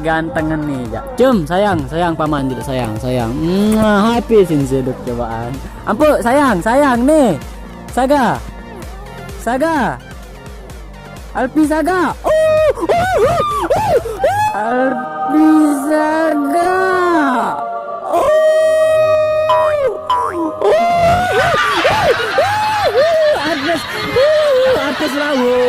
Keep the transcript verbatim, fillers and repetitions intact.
Ganteng nih, ya. Cium, sayang, sayang paman juga sayang, sayang. Muah, happy sin seduk cobaan. Ampun, sayang, sayang nih. Saga. Saga. Alpi Saga. Oh, oh, oh, oh, oh. Alpi Saga. Oh. Oh. Atas. Oh, atas lawu.